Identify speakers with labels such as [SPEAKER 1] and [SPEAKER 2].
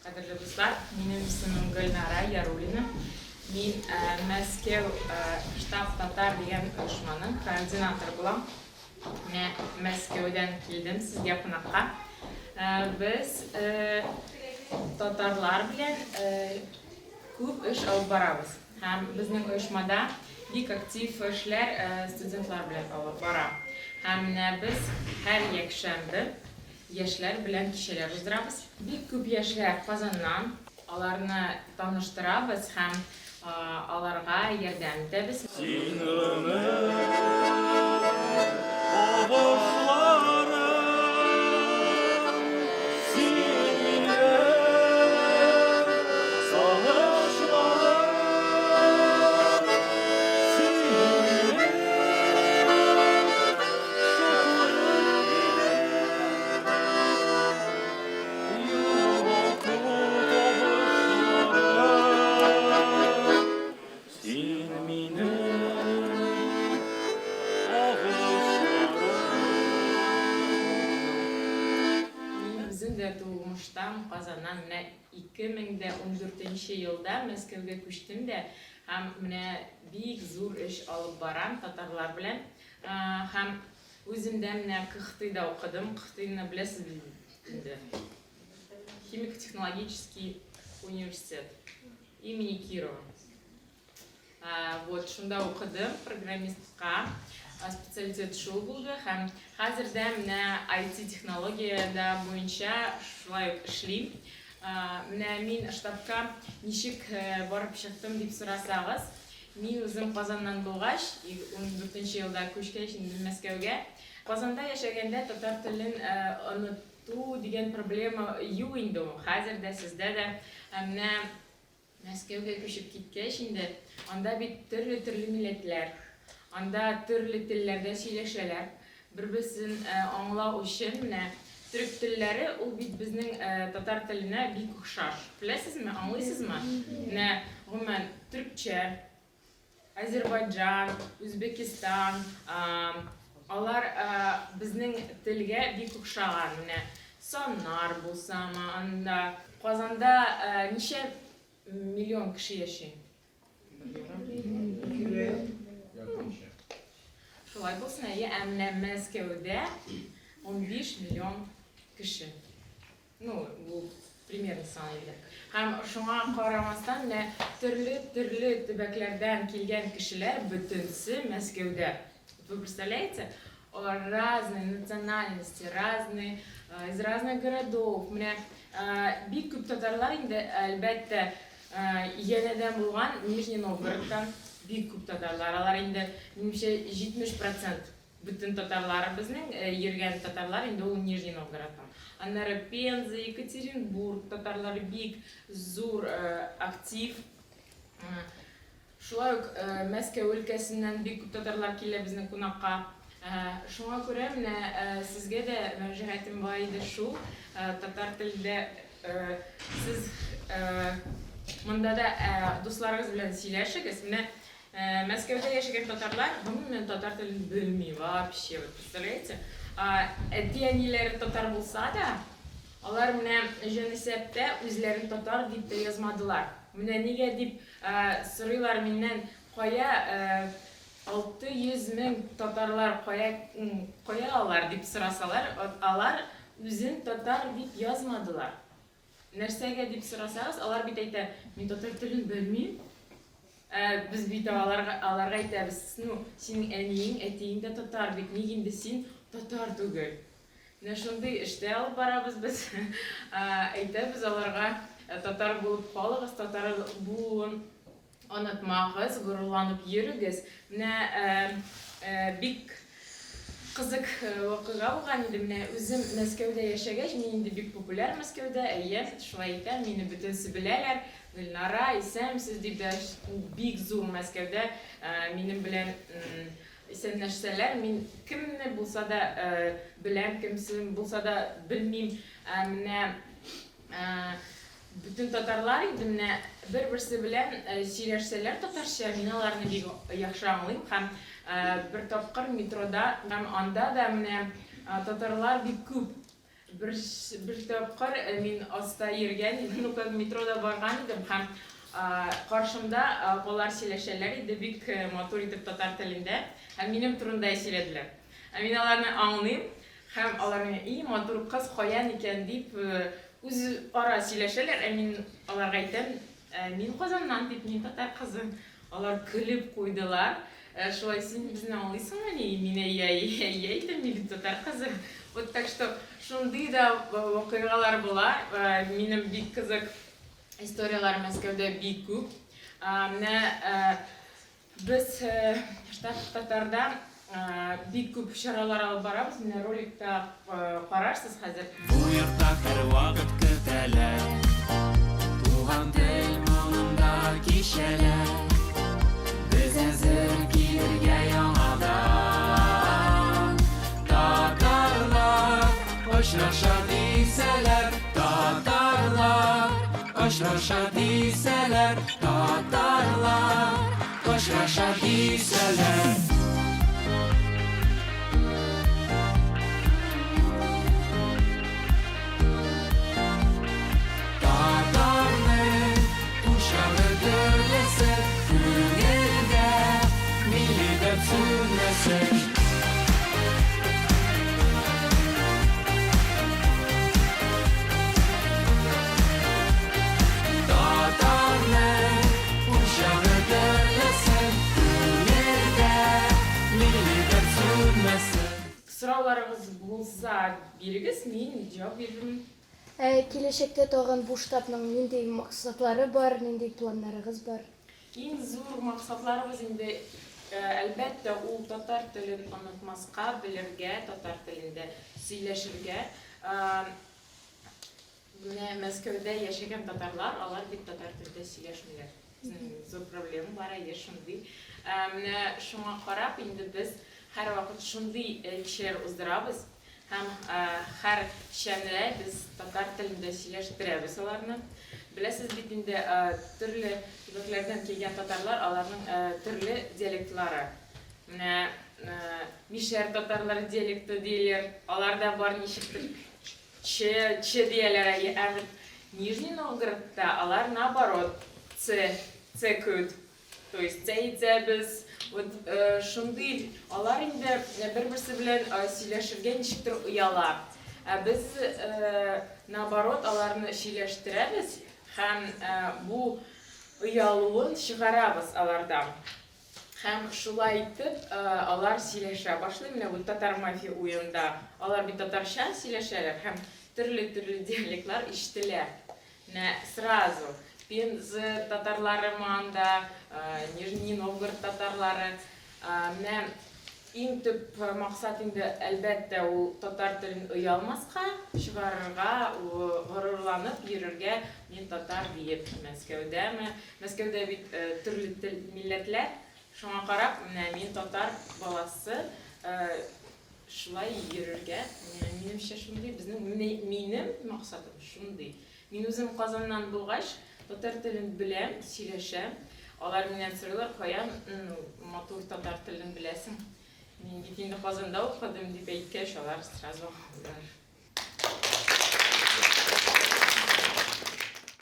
[SPEAKER 1] Кадерле дуслар, минем исемем Гөлнара Яруллина. Мин Мәскәү Штаб татар дигән оешманың координаторы булам. Менә Мәскәүдән килдем сезгә кунакка. Без татарлар белән күп эш алып барабыз. Һәм безнең оешмада бик актив эшләр студентлар белән алып бара. Һәм менә без һәр якшәмбе Яшьләр белән кичәләр уздырабыз. Бик күп яшьләр Казаннан. Аларны таныштырабыз һәм аларга ярдәм итәбез.
[SPEAKER 2] Син гомер агышлары, Син минем сагышларым, Син минем
[SPEAKER 1] Мин үзем дә тумыштан Казаннан, менә 2014 елда Мәскәүгә күчтем дә һәм менә бик зур эш алып барам татарлар белән. Һәм үзем дә менә КХТИда укыдым. КХТИны беләсез бит инде. Химико-технологический университет имени Кирова. Вот, шунда укыдым программистка. Специалитет шул булды һәм хәзер дә менә IT технологиядә буенча шулай ук эшлим. Менә мин штабка ничек барып чыктым дип сорасагыз, Мин үзем Казаннан булгач, ундүртенче елда күчкәч инде Мәскәүгә, Казанда яшәгәндә татар телен оныту дигән проблема юк инде ул, хәзер дә, сездә дә. Ә менә Мәскәүгә күчеп киткәч инде, анда бит төрле-төрле милләтләр, анда төрле телләрдә сөйләшәләр. Бер-берсен аңлау өчен менә төрек телләре ул бит безнең татар теленә бик охшаш. Беләсезме, аңлыйсызмы? Менә гомумән төрекчә, Азербайджан, Үзбекистан, алар безнең телгә бик охшаган. Менә саннар булсамы, анда Казанда ничә миллион кеше яши? Шулай булсын, әйе, ә менә Мәскәүдә 15 миллион кеше. Ну, бу примерно сан инде. Һәм шуңа карамастан, менә төрле-төрле төбәкләрдән килгән кешеләр бөтенсе Мәскәүдә. Вы представляете? Алар разные национальности, разные, из разных городов. Менә бик күп татарлар инде, әлбәттә, Янәдән булган Нижний Новгородтан бик күп татарлар. Алар инде, минемчә, 70 процент бөтен татарлары безнең йөргән татарлар инде ул Нижний Новгородтан. Аннары Пенза, Екатеринбург татарлары бик зур актив. Шулай ук Мәскәү өлкәсеннән бик күп татарлар килә безнең кунакка. Шуңа күрә менә сезгә дә мөрәҗәгатем бар иде шул, татар телендә сез монда да дусларыгыз белән сөйләшегез. Менә Мәскәүдә яшәгән татарлар гомумән татар телен белми вообще, вот представляете? Әти-әниләре татар булса да, алар менә җанисәптә үзләрен татар дип тә язмадылар. Менә нигә дип Сорыйлар миннән, кая 600 мең татарлар, кая, кая алар дип сорасалар, алар үзен татар дип язмадылар. Нәрсәгә дип сорасагыз, алар бит әйтә, мин татар телен белмим. Ә без бит аларга, аларга әйтәбез, ну, синең әниең, әтиең дә татар бит, ник инде син татар түгел? Менә шундый эштә алып барабыз без. Әйтәбез аларга, татар булып калыгыз, татар булуын онытмагыз, горурланып йөрегез. Менә бик кызык вакыйга булган иде. Менә үзем Мәскәүдә яшәгәч, мин инде бик популяр Мәскәүдә, әйе, шулай әйтәм, мине бөтенесе беләләр. Гөлнара, исәнмесез дип дә бик зур Мәскәүдә минем белән Исәнләшсәләр, мин кемне булса да беләм, кемсен булса да белмим. Ә менә бөтен татарлар инде менә бер-берсе белән сөйләшсәләр татарча, мин аларны бик яхшы аңлыйм һәм бер тапкыр метрода һәм анда да менә татарлар бик күп. Бер тапкыр мин аста йөргән идем, ну как метрода барган идем һәм каршымда апалар сөйләшәләр иде бик матур итеп татар телендә һәм минем турында сөйләделәр. Ә мин аларны аңлыйм һәм алар миңа, и, матур кыз каян икән дип үзара сөйләшәләр, ә мин аларга әйтәм, мин Казаннан дип, мин татар кызы. Алар көлеп куйдылар. Шулай син безне аңлыйсыңмыни? Мин әйе, әйе, әйе әйтәм, мин бит татар кызы. Вот так что шундый да вакыйгалар була. Минем бик кызык историяләр Мәскәүдә бик күп. Менә без Штаб татарда бик күп чаралар алып барабыз. Менә роликта карарсыз хәзер.
[SPEAKER 2] Бу йортта һәрвакыт көтәләр. Туган тел моңында кичәләр. Без әзер килергә яңадан. Татарлар очраша дисәләр, татарлар очраша дисәләр, татарлар очраша дисәләр. Татарның учагы дөрләсен, күңелдә милли дәрт сүнмәсен. Татарның учагы дөрләсен, күңелдә милли дәрт сүнмәсен.
[SPEAKER 1] Сорауларыгыз булса бирегез, мин җавап бирермен.
[SPEAKER 3] Ә киләчәктә тагын бу штабның нинди максатлары бар, нинди планнарыгыз бар?
[SPEAKER 1] Иң зур максатларыбыз инде, әлбәттә, ул татар телен онытмаска, белергә, татар телендә сөйләшергә. Менә Мәскәүдә яшәгән татарлар, алар бит татар телендә сөйләшмиләр. Безнең зур проблема бар, әйе, шундый. Менә шуңа карап инде без һәрвакыт шундый кичәләр уздырабыз һәм һәр кичәне без татар телендә сөйләштерәбез аларны. Беләсез бит инде, төрле төбәкләрдән килгән татарлар, аларның төрле диалектлары. Менә мишәр татарлары диалекты диләр, аларда бар ничектер Ч, Ч дияләр, әйе. Ә вот Нижний Новгородта алар наоборот, Ц, Ц көт. То есть Ц итәбез. Вот шундый алар инде бер-берсе белән сөйләшергә ничектер ояла. Ә без наоборот аларны сөйләштерәбез һәм бу оялуын чыгарабыз алардан. Һәм шулай итеп, алар сөйләшә башлый. Менә бу Татар мафия уенында алар бит татарча сөйләшәләр һәм төрле-төрле диалектлар ишетелә. Менә сразу Пенза татарлары анда, Нижний Новгород татарлары. Менә иң төп максат инде, әлбәттә, ул татар телен оялмаска, чыгарырга, горурланып йөрергә, мин татар диеп, Мәскәүдәме, Мәскәүдә бит төрле тел, милләтләр, шуңа карап, менә мин татар баласы, шулай йөрергә, менә минемчә шундый, безнең, менә минем максатым шундый. Мин үзем Казаннан булгач, татар телен беләм, сөйләшәм. Алар миннән сорыйлар, каян матур татар телен беләсең? Мин бит инде Казанда укыдым, дип әйткәч, алар сразу аңладылар.